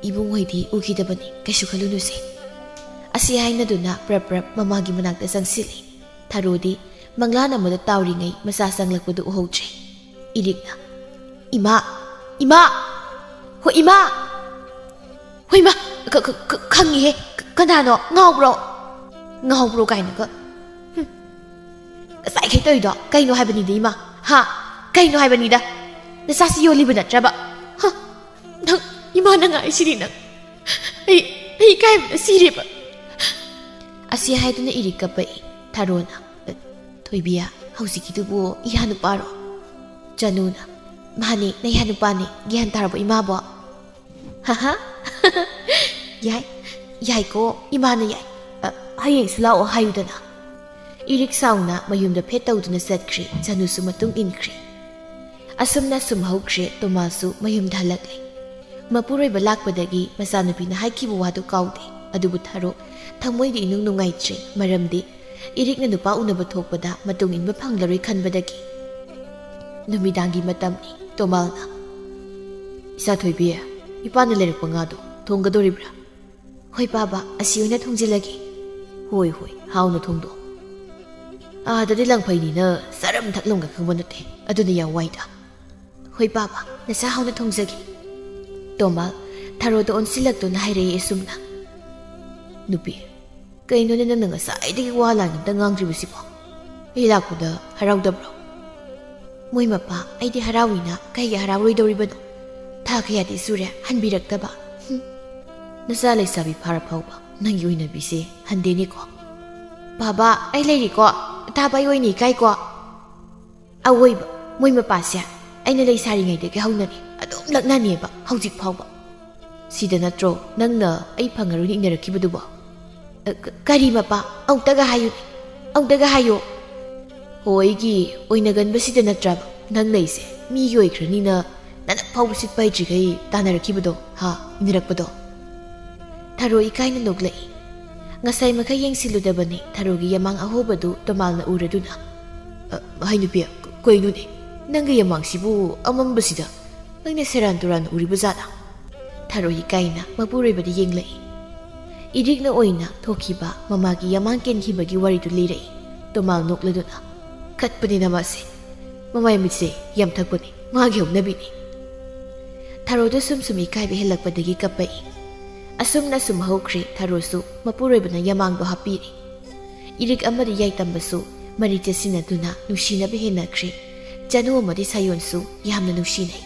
ꯏꯕꯨꯡ ꯍꯣꯏꯗꯤ ꯎꯈꯤꯗꯕꯅꯤ, ꯀꯩꯁꯨ ꯈꯜꯂꯨꯅꯨꯁꯦ꯫" ꯑꯁꯤ ꯍꯥꯏꯅꯗꯨꯅ ꯄ꯭ꯔꯞ ꯄ꯭ꯔꯞ ꯃꯃꯥꯒꯤ ꯃꯅꯥꯛꯇ ꯆꯪꯁꯤꯜꯂꯤ꯫ ꯊꯔꯣꯗꯤ ꯃꯪꯂꯥꯟ ꯑꯃꯗ ꯇꯥꯎꯔꯤꯉꯩ ꯃꯆꯥ ꯆꯪꯂꯛꯄꯗꯨ ꯎꯍꯧꯗ꯭ꯔꯦ꯫ ꯏꯔꯤꯛꯅ, "ꯏꯃꯥ! ꯏꯃꯥ! ꯍꯣ, ꯏꯃꯥ! ꯍꯣ, ꯏꯃꯥ! ꯈ-, ꯈ-, ꯈ-, ꯈꯪꯉꯤꯍꯦ꯫ ꯀ-, ꯀꯅꯥꯅꯣ? ꯉꯥꯎꯕ꯭ꯔꯣ? ꯉꯥꯎꯕ꯭ꯔꯣ ꯀꯥꯏꯅꯒ꯫ ꯍꯨꯝ꯫ ꯉꯁꯥꯏꯈꯩ ꯇꯧꯔꯤꯗꯣ ꯀꯩꯅꯣ ꯍꯥꯏꯕꯅꯤꯗ, ꯏꯃꯥ? ꯍꯥ? ꯀꯩꯅꯣ ꯍꯥꯏꯕꯅꯤꯗ? ꯅꯆꯥꯁꯤ ꯌꯣꯜꯂꯤꯕ ꯅꯠꯇ꯭ꯔꯕ? ꯍ? ꯅꯪ ꯏꯃꯥꯅ ꯉꯥꯏꯁꯤꯗꯤ ꯅꯪ꯫ ꯑꯩ, ꯑꯩ ꯏꯀꯥꯏꯕꯅ ꯁꯤꯔꯦꯕ꯫" ꯑꯁꯤ ꯍꯥꯏꯗꯨꯅ ꯏꯔꯤꯛ ꯀꯞꯄꯛꯏ꯫ ꯊꯔꯣꯅ, "ꯊꯣꯏꯕꯤ, ꯍꯧꯖꯤꯛꯀꯤꯗꯨꯕꯨ ꯏꯌꯥ ꯅꯨꯄꯥꯔꯣ?" ꯆꯅꯨꯅ, "ꯃꯥꯅꯦ, ꯅꯌꯥ ꯅꯨꯄꯥꯅꯦ꯫ ꯒ꯭ꯌꯥꯟ ꯇꯥꯔꯕꯣ ꯏꯃꯥꯕꯣ?" "ꯍꯥ ꯍꯥ꯫ ꯌꯥꯏ, ꯌꯥꯏꯀꯣ, ꯏꯃꯥꯅ ꯌꯥꯏ꯫ ꯑ, ꯍꯌꯦꯡꯁꯨ ꯂꯥꯛꯑꯣ ꯍꯥꯏꯌꯨꯗꯅ꯫" ꯏꯔꯤꯛ ꯁꯥꯎꯅ ꯃꯌꯨꯝꯗ ꯐꯦꯠ ꯇꯧꯗꯨꯅ ꯆꯠꯈ꯭ꯔꯦ꯫ ꯆꯅꯨꯁꯨ ꯃꯇꯨꯡ ꯏꯟꯈ꯭ꯔꯦ꯫ ꯑꯁꯨꯝꯅ ꯁꯨꯝ ꯍꯧꯈ꯭ꯔꯦ꯫ ꯇꯣꯃꯥꯁꯁꯨ ꯃꯌꯨꯝꯗ ꯍꯜꯂꯛꯂꯦ꯫ ꯃꯄꯨꯔꯣꯏꯕ ꯂꯥꯛꯄꯗꯒꯤ ꯃꯆꯥꯅꯨꯄꯤꯅ ꯍꯥꯏꯈꯤꯕ ꯋꯥꯗꯨ ꯀꯥꯎꯗꯦ꯫ ꯑꯗꯨꯕꯨ ꯊꯔꯣ ꯊꯃꯣꯏꯗꯤ ꯏꯅꯨꯡ ꯅꯨꯡꯉꯥꯏꯇ꯭ꯔꯦ, ꯃꯔꯝꯗꯤ ꯏꯔꯤꯛꯅ ꯅꯨꯄꯥ ꯎꯅꯕ ꯊꯣꯛꯄꯗ ꯃꯇꯨꯡ ꯏꯟꯕ ꯐꯪꯂꯔꯣꯏ ꯈꯟꯕꯗꯒꯤ꯫ ꯅꯨꯃꯤꯗꯥꯡꯒꯤ ꯃꯇꯝꯅꯤ꯫ ꯇꯣꯃꯥꯜꯅ, "ꯏꯆꯥꯊꯣꯏꯕꯤ, ꯏꯄꯥꯅ ꯂꯩꯔꯛꯄ ꯉꯥꯗꯣ ꯊꯣꯡꯒꯗꯧꯔꯤꯕ꯭ꯔꯥ?" "ꯍꯣꯏ ꯄꯥꯕ, ꯑꯁꯤ ꯑꯣꯏꯅ ꯊꯣꯡꯖꯤꯜꯂꯒꯦ꯫" "ꯍꯣꯏ, ꯍꯣꯏ, ꯍꯥꯎꯅ ꯊꯣꯡꯗꯣꯛ꯫ ꯑꯥꯗꯗꯤ ꯂꯪꯐꯩꯅꯤꯅ ꯆꯥꯔꯝ ꯊꯛꯂꯝꯒ ꯈꯪꯕ ꯅꯠꯇꯦ, ꯑꯗꯨꯅ ꯌꯥꯝ ꯋꯥꯏꯗ꯫" "ꯍꯣꯏ ꯄꯥꯕ, ꯅꯁꯥ ꯍꯥꯎꯅ ꯊꯣꯡꯖꯒꯦ꯫" ꯇꯣꯃꯥꯜ ꯊꯔꯣꯗ ꯑꯣꯟꯁꯤꯜꯂꯛꯇꯨꯅ ꯍꯥꯏꯔꯛꯏ ꯑꯁꯨꯝꯅ, "ꯅꯨꯄꯤ, ꯀꯩꯅꯣꯅꯦ ꯅꯪꯅ ꯉꯁꯥꯏꯗꯒꯤ ꯋꯥ ꯂꯥꯟ ꯑꯝꯇ ꯉꯥꯡꯗ꯭ꯔꯤꯕꯁꯤꯕꯣ? ꯑꯩ ꯂꯥꯛꯄꯗ ꯍꯔꯥꯎꯗꯕ꯭ꯔꯣ?" "ꯃꯣꯏ ꯃꯄꯥ, ꯑꯩꯗꯤ ꯍꯔꯥꯎꯏꯅ ꯀꯩꯒꯤ ꯍꯔꯥꯎꯔꯣꯏꯗꯧꯔꯤꯕꯅꯣ? ꯊꯥ ꯀꯌꯥꯗꯤ ꯁꯨꯔꯦ ꯍꯟꯕꯤꯔꯛꯇꯕ꯫ ꯍꯨꯝ꯫ ꯅꯆꯥ ꯂꯩꯁꯥꯕꯤ ꯐꯥꯔ ꯐꯥꯎꯕ ꯅꯪꯒꯤ ꯑꯣꯏꯅꯕꯤꯁꯦ ꯍꯟꯗꯦꯅꯦꯀꯣ꯫ ꯕꯥꯕꯥ, ꯑꯩ ꯂꯩꯔꯤꯀꯣ꯫ ꯑꯊꯥꯕ ꯑꯩ ꯑꯣꯏꯅ ꯏꯀꯥꯏꯀꯣ꯫ ꯑꯋꯣꯏꯕ, ꯃꯣꯏ ꯃꯄꯥꯁꯦ ꯑꯩꯅ ꯂꯩꯁꯥꯔꯤꯉꯩꯗꯒꯤ ꯍꯧꯅꯅꯦ ꯑꯗꯨꯝ ꯂꯛꯅꯅꯦꯕ ꯍꯧꯖꯤꯛ ꯐꯥꯎꯕ꯫ ꯁꯤꯗ ꯅꯠꯇ꯭ꯔꯣ ꯅꯪꯅ ꯑꯩ ꯐꯪꯉꯔꯣꯏꯅ ꯏꯟꯅꯔꯛꯈꯤꯕꯗꯨꯕꯣ?" "ꯑ, ꯀ-, ꯀꯔꯤ ꯃꯄꯥ? ꯑꯃꯨꯛꯇꯒ ꯍꯥꯏꯌꯨꯅꯦ, ꯑꯃꯨꯛꯇꯒ ꯍꯥꯏꯌꯣ꯫ ꯍꯣ, ꯑꯩꯒꯤ ꯑꯣꯏꯅꯒꯟꯕꯁꯤꯗ ꯅꯠꯇ꯭ꯔꯕ ꯅꯪ ꯂꯩꯁꯦ? ꯃꯤꯒꯤ ꯑꯣꯏꯈ꯭ꯔꯅꯤꯅ ꯅꯅꯞ ꯐꯥꯎꯕ ꯁꯤꯠꯄ ꯍꯩꯇ꯭ꯔꯤꯈꯩ ꯇꯥꯟꯅꯔꯛꯈꯤꯕꯗꯣ, ꯍꯥ, ꯏꯟꯅꯔꯛꯄꯗꯣ?" ꯊꯔꯣ ꯏꯀꯥꯏꯅ ꯅꯣꯛꯂꯛꯏ꯫ ꯉꯁꯥꯏ ꯃꯈꯩ ꯌꯦꯡꯁꯤꯜꯂꯨꯗꯕꯅꯤ ꯊꯔꯣꯒꯤ ꯌꯃꯥꯡ ꯑꯍꯣꯕꯗꯨ ꯇꯣꯃꯥꯜꯅ ꯎꯔꯗꯨꯅ, "ꯑ, ꯍꯩ ꯅꯨꯄꯤ, ꯀ-, ꯀꯩꯅꯣꯅꯦ? ꯅꯪꯒꯤ ꯌꯃꯥꯡꯁꯤꯕꯨ ꯑꯃꯝꯕꯁꯤꯗ ꯅꯪꯅ ꯁꯦꯔꯥꯟ ꯇꯨꯔꯥꯟ ꯎꯔꯤꯕ ꯖꯥꯠꯂꯥ?" ꯊꯔꯣ ꯏꯀꯥꯏꯅ ꯃꯄꯨꯔꯣꯏꯕꯗ ꯌꯦꯡꯂꯛꯏ꯫ ꯏꯔꯤꯛꯅ ꯑꯣꯏꯅ ꯊꯣꯛꯈꯤꯕ ꯃꯃꯥꯒꯤ ꯌꯃꯥꯡ ꯀꯦꯟꯈꯤꯕꯒꯤ ꯋꯥꯔꯤꯗꯨ ꯂꯤꯔꯛꯏ ꯇꯣꯃꯥꯜ ꯅꯣꯛꯂꯗꯨꯅ꯫ "ꯈꯠꯄꯅꯤꯅ ꯃꯥꯁꯦ꯫ ꯃꯃꯥꯏ ꯃꯤꯠꯁꯦ ꯌꯥꯝ ꯊꯛꯄꯅꯤ꯫ ꯃꯥꯒꯤ ꯍꯧꯅꯕꯤꯅꯤ꯫" ꯊꯔꯣꯗ ꯁꯨꯝ ꯁꯨꯝ ꯏꯀꯥꯏꯕ ꯍꯦꯜꯂꯛꯄꯗꯒꯤ ꯀꯞꯄꯛꯏ꯫ ꯑꯁꯨꯝꯅ ꯁꯨꯝ ꯍꯧꯈ꯭ꯔꯦ ꯊꯔꯣꯁꯨ ꯃꯄꯨꯔꯣꯏꯕꯅ ꯌꯃꯥꯡꯗꯣ ꯍꯥꯞꯄꯤꯔꯦ꯫ ꯏꯔꯤꯛ ꯑꯃꯗꯤ ꯌꯥꯏꯇꯝꯕꯁꯨ ꯃꯔꯤ ꯆꯦꯠꯁꯤꯟꯅꯗꯨꯅ ꯅꯨꯡꯁꯤꯅꯕ ꯍꯦꯟꯅꯈ꯭ꯔꯦ꯫ ꯆꯅꯨ ꯑꯃꯗꯤ ꯁꯥꯌꯣꯟꯁꯨ ꯌꯥꯝꯅ ꯅꯨꯡꯁꯤꯅꯩ꯫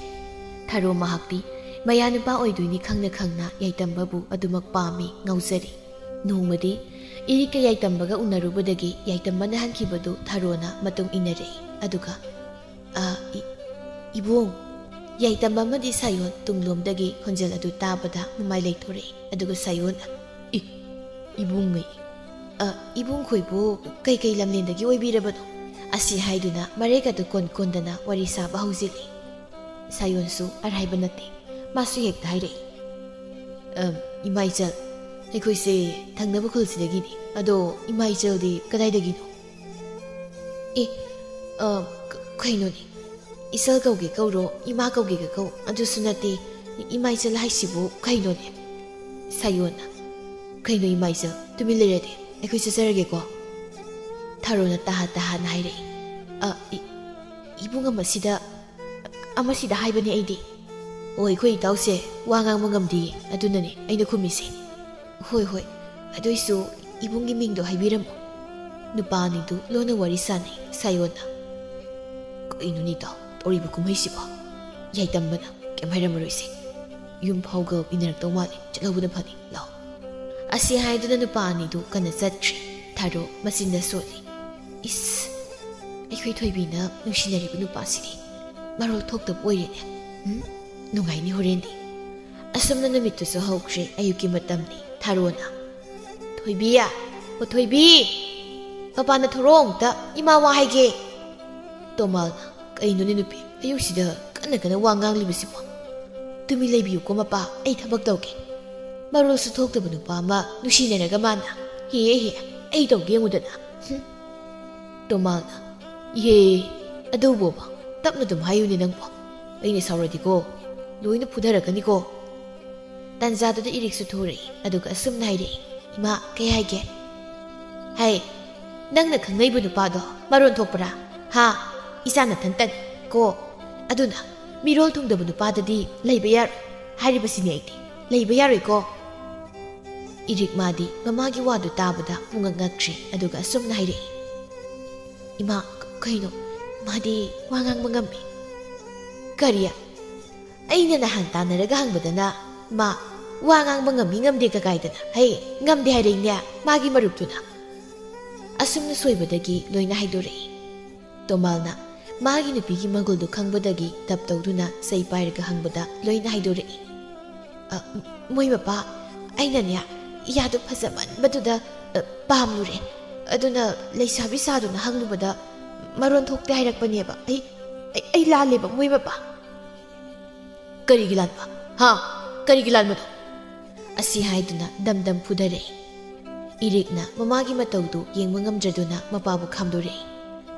ꯊꯔꯣ ꯃꯍꯥꯛꯇꯤ ꯃꯌꯥꯅꯨꯄꯥ ꯑꯣꯏꯗꯣꯏꯅꯤ ꯈꯪꯅ ꯈꯪꯅ ꯌꯥꯏꯇꯝꯕꯕꯨ ꯑꯗꯨꯃꯛ ꯄꯥꯝꯃꯤ, ꯉꯥꯎꯖꯔꯤ꯫ ꯅꯣꯡꯃꯗꯤ ꯏꯔꯤꯛꯀ ꯌꯥꯏꯇꯝꯕꯒ ꯎꯅꯔꯨꯕꯗꯒꯤ ꯌꯥꯏꯇꯝꯕꯅ ꯍꯟꯈꯤꯕꯗꯨ ꯊꯔꯣꯅ ꯃꯇꯨꯡ ꯏꯟꯅꯔꯛꯏ꯫ ꯑꯗꯨꯒ, "ꯑ, ꯏ-, ꯏꯕꯨꯡ!" ꯌꯥꯏꯇꯝꯕ ꯑꯃꯗꯤ ꯁꯥꯌꯣꯟ ꯇꯨꯡꯂꯣꯝꯗꯒꯤ ꯈꯣꯟꯖꯦꯜ ꯑꯗꯨ ꯇꯥꯕꯗ ꯃꯃꯥꯏ ꯂꯩꯊꯣꯔꯛꯏ꯫ ꯑꯗꯨꯒ ꯁꯥꯌꯣꯟ, "ꯏ, ꯏꯕꯨꯡꯉꯩ꯫ ꯑ, ꯏꯕꯨꯡ ꯈꯣꯏꯕꯨ ꯀꯩꯀꯩ ꯂꯝꯂꯦꯟꯗꯒꯤ ꯑꯣꯏꯕꯤꯔꯕꯅꯣ?" ꯑꯁꯤ ꯍꯥꯏꯗꯨꯅ ꯃꯔꯦꯛ ꯑꯗꯨ ꯀꯣꯟ ꯀꯣꯟꯗꯅ ꯋꯥꯔꯤ ꯁꯥꯕ ꯍꯧꯖꯤꯜꯂꯤ꯫ ꯁꯥꯌꯣꯟꯁꯨ ꯑꯔꯥꯏꯕ ꯅꯠꯇꯦ꯫ ꯃꯥꯁꯨ ꯍꯦꯛꯇ ꯍꯥꯏꯔꯛꯏ꯫ "ꯑꯝ, ꯏꯃꯥ ꯏꯆꯜ, ꯑꯩꯈꯣꯏꯁꯦ ꯊꯪꯅꯕ ꯈꯨꯜꯁꯤꯗꯒꯤꯅꯤ꯫ ꯑꯗꯣ ꯏꯃꯥ ꯏꯆꯜꯗꯤ ꯀꯗꯥꯏꯗꯒꯤꯅꯣ?" "ꯑꯦ, ꯑ, ꯀ-, ꯀꯩꯅꯣꯅꯦ, ꯏꯆꯜ ꯀꯧꯒꯦ ꯀꯧꯔꯣ, ꯏꯃꯥ ꯀꯧꯒꯦꯒ ꯀꯧ, ꯑꯗꯨꯁꯨ ꯅꯠꯇꯦ꯫ ꯏ-, ꯏꯃꯥ ꯏꯆꯜ ꯍꯥꯏꯁꯤꯕꯨ ꯀꯩꯅꯣꯅꯦ?" ꯁꯥꯌꯣꯟꯅ, "ꯀꯩꯅꯣ ꯏꯃꯥ ꯏꯆꯜ, ꯇꯨꯃꯤꯟ ꯂꯩꯔꯗꯤ? ꯑꯩꯈꯣꯏ ꯆꯠꯆꯔꯒꯦꯀꯣ꯫" ꯊꯔꯣꯅ ꯇꯍꯥ ꯇꯍꯥꯅ ꯍꯥꯏꯔꯛꯏ꯫ "ꯑ, ꯏ-, ꯏꯕꯨꯡ ꯑꯃꯁꯤꯗ, ꯑꯃꯁꯤꯗ ꯍꯥꯏꯕꯅꯦ ꯑꯩꯗꯤ꯫ ꯑꯣ, ꯑꯩꯈꯣꯏ ꯏꯇꯥꯎꯁꯦ ꯋꯥ ꯉꯥꯡꯕ ꯉꯝꯗꯦꯌꯦ, ꯑꯗꯨꯅꯅꯦ ꯑꯩꯅ ꯈꯨꯝꯃꯤꯁꯦ꯫" "ꯍꯣꯏ, ꯍꯣꯏ, ꯑꯗꯨꯏꯁꯨ ꯏꯕꯨꯡꯒꯤ ꯃꯤꯡꯗꯣ ꯍꯥꯏꯕꯤꯔꯝꯃꯣ꯫" ꯅꯨꯄꯥ ꯑꯅꯤꯗꯨ ꯂꯣꯟꯅ ꯋꯥꯔꯤ ꯁꯥꯟꯅꯩ꯫ ꯁꯥꯌꯣꯟꯅ, "ꯀ-, "ꯀꯩꯅꯣꯅꯤꯗ ꯇꯧꯔꯤꯕ ꯀꯨꯝꯍꯩꯁꯤꯕꯣ? ꯌꯥꯏꯇꯝꯕꯅ ꯀꯩꯝ ꯍꯥꯏꯔꯝꯃꯔꯣꯏꯁꯦ꯫ ꯌꯨꯝ ꯐꯥꯎꯒ ꯏꯟꯅꯔꯛꯇꯧ ꯃꯥꯜꯂꯦ, ꯆꯠꯍꯧꯕꯅ ꯐꯅꯤ, ꯂꯥꯛꯑꯣ"꯫ ꯑꯁꯤ ꯍꯥꯏꯗꯨꯅ ꯅꯨꯄꯥ ꯑꯅꯤꯗꯨ ꯀꯟꯅ ꯆꯠꯈ꯭ꯔꯦ꯫ ꯊꯥꯔꯣ ꯃꯆꯤꯟꯗ ꯁꯣꯜꯂꯤ꯫ "ꯏꯁ, ꯑꯩꯈꯣꯏ ꯊꯣꯏꯕꯤꯅ ꯅꯨꯡꯁꯤꯅꯔꯤꯕ ꯅꯨꯄꯥꯁꯤꯗꯤ ꯃꯔꯣꯜ ꯊꯣꯛꯇꯕ ꯑꯣꯏꯔꯦꯅꯦ꯫ ꯎꯝ, ꯅꯨꯡꯉꯥꯏꯅꯤ ꯍꯣꯔꯦꯟꯗꯤ"꯫ ꯑꯁꯨꯝꯅ ꯅꯨꯃꯤꯠꯇꯨꯁꯨ ꯍꯧꯈ꯭ꯔꯦ꯫ ꯑꯌꯨꯛꯀꯤ ꯃꯇꯝꯅꯤ꯫ ꯊꯥꯔꯣꯅ, "ꯊꯣꯏꯕꯤ, ꯑꯣ ꯊꯣꯏꯕꯤ, ꯃꯄꯥꯟꯗ ꯊꯣꯔꯛꯑꯣ ꯑꯃꯨꯛꯇ, ꯏꯃꯥ ꯋꯥ ꯍꯥꯏꯒꯦ"꯫ ꯇꯣꯃꯥꯜꯅ, "ꯀꯩꯅꯣꯅꯦ ꯅꯨꯄꯤ, ꯑꯌꯨꯛꯁꯤꯗ ꯀꯟꯅ ꯀꯟꯅ ꯋꯥ ꯉꯥꯡꯂꯤꯕꯁꯤꯕꯣ? ꯇꯨꯃꯤꯟ ꯂꯩꯕꯤꯌꯨꯀꯣ ꯃꯄꯥ, ꯑꯩ ꯊꯕꯛ ꯇꯧꯒꯦ"꯫ ꯃꯔꯣꯜꯁꯨ ꯊꯣꯛꯇꯕ ꯅꯨꯄꯥ ꯑꯃ ꯅꯨꯡꯁꯤꯅꯔꯒ ꯃꯥꯅ, "ꯍꯦ ꯍꯦ, ꯑꯩ ꯇꯧꯒꯦ ꯌꯦꯡꯉꯨꯗꯅ"꯫ ꯍꯨꯝ꯫ ꯇꯣꯃꯥꯜꯅ, "ꯏꯍꯦ, ꯑꯗꯨꯕꯣꯕ, ꯇꯞꯅ ꯑꯗꯨꯝ ꯍꯥꯏꯌꯨꯅꯦ ꯅꯪꯕꯣ꯫ ꯑꯩꯅ ꯁꯥꯎꯔꯗꯤꯀꯣ, ꯂꯣꯏꯅ ꯐꯨꯊꯔꯛꯀꯅꯤꯀꯣ"꯫ ꯇꯥꯟꯖꯥꯗꯨꯗ ꯏꯔꯤꯛꯁꯨ ꯊꯣꯔꯛꯏ, ꯑꯗꯨꯒ ꯑꯁꯨꯝꯅ ꯍꯥꯏꯔꯛꯏ, "ꯏꯃꯥ, ꯀꯩ ꯍꯥꯏꯒꯦ?" "ꯍꯥꯏ, ꯅꯪꯅ ꯈꯪꯅꯩꯕ ꯅꯨꯄꯥꯗꯣ ꯃꯔꯣꯟ ꯊꯣꯛꯄ꯭ꯔꯥ? ꯍꯥ? ꯏꯆꯥ ꯅꯊꯟꯇꯅꯤ ꯀꯣ꯫ ꯑꯗꯨꯅ ꯃꯤꯔꯣꯜ ꯊꯨꯡꯗꯕ ꯅꯨꯄꯥꯗꯗꯤ ꯂꯩꯕ ꯌꯥꯔꯣꯏ ꯍꯥꯏꯔꯤꯕꯁꯤꯅꯦ ꯑꯩꯗꯤ꯫ ꯂꯩꯕ ꯌꯥꯔꯣꯏꯀꯣ"꯫ ꯏꯔꯤꯛ ꯃꯥꯗꯤ ꯃꯃꯥꯒꯤ ꯋꯥꯗꯨ ꯇꯥꯕꯗ ꯄꯨꯡꯉꯛ ꯉꯛꯈ꯭ꯔꯦ, ꯑꯗꯨꯒ ꯑꯁꯨꯝꯅ ꯍꯥꯏꯔꯛꯏ, "ꯏꯃꯥ, ꯀ-, ꯀꯩꯅꯣ? ꯃꯥꯗꯤ ꯋꯥ ꯉꯥꯡꯕ ꯉꯝꯃꯤ"꯫ "ꯀꯔꯤ? ꯑꯩꯅ ꯅꯍꯥꯟ ꯇꯥꯟꯅꯔꯒ ꯍꯪꯕꯗꯅ ꯃꯥ ꯋꯥ ꯉꯥꯡꯕ ꯉꯝꯃꯤ ꯉꯝꯗꯦ ꯀꯀꯥꯏꯗꯅ, ꯍꯩ, ꯉꯝꯗꯦ ꯍꯥꯏꯔꯛꯏꯅꯦ ꯃꯥꯒꯤ ꯃꯔꯨꯞꯇꯨꯅ"꯫ ꯑꯁꯨꯝꯅ ꯁꯣꯏꯕꯗꯒꯤ ꯂꯣꯏꯅ ꯍꯥꯏꯗꯣꯔꯛꯏ꯫ ꯇꯣꯃꯥꯜꯅ ꯃꯥꯒꯤ ꯅꯨꯄꯤꯒꯤ ꯃꯒꯨꯜꯗꯨ ꯈꯪꯕꯗꯒꯤ ꯇꯞ ꯇꯧꯗꯨꯅ ꯆꯩ ꯄꯥꯏꯔꯒ ꯍꯪꯕꯗ ꯂꯣꯏꯅ ꯍꯥꯏꯗꯣꯔꯛꯏ꯫ "ꯑ, ꯃꯣꯏ ꯃꯄꯥ, ꯑꯩꯅꯅꯦ, ꯏꯌꯥꯗꯨ ꯐꯖꯃꯟꯕꯗꯨꯗ, ꯑ, ꯄꯥꯝꯂꯨꯔꯦ꯫ ꯑꯗꯨꯅ ꯂꯩꯁꯥꯕꯤ ꯁꯥꯗꯨꯅ ꯍꯪꯂꯨꯕꯗ ꯃꯔꯣꯟ ꯊꯣꯛꯇꯦ ꯍꯥꯏꯔꯛꯄꯅꯦꯕ꯫ ꯑꯩ, ꯑꯩ, ꯑꯩ ꯂꯥꯜꯂꯦꯕ, ꯃꯣꯏ ꯃꯄꯥ"꯫ "ꯀꯔꯤꯒꯤ ꯂꯥꯟꯕ? ꯍꯥ? ꯀꯔꯤꯒꯤ ꯂꯥꯟꯕꯅꯣ?" ꯑꯁꯤ ꯍꯥꯏꯗꯨꯅ ꯗꯝ ꯗꯝ ꯐꯨꯗꯔꯛꯏ꯫ ꯏꯔꯤꯛꯅ ꯃꯃꯥꯒꯤ ꯃꯇꯧꯗꯨ ꯌꯦꯡꯕ ꯉꯝꯗ꯭ꯔꯗꯨꯅ ꯃꯄꯥꯕꯨ ꯈꯥꯝꯗꯣꯔꯛꯏ꯫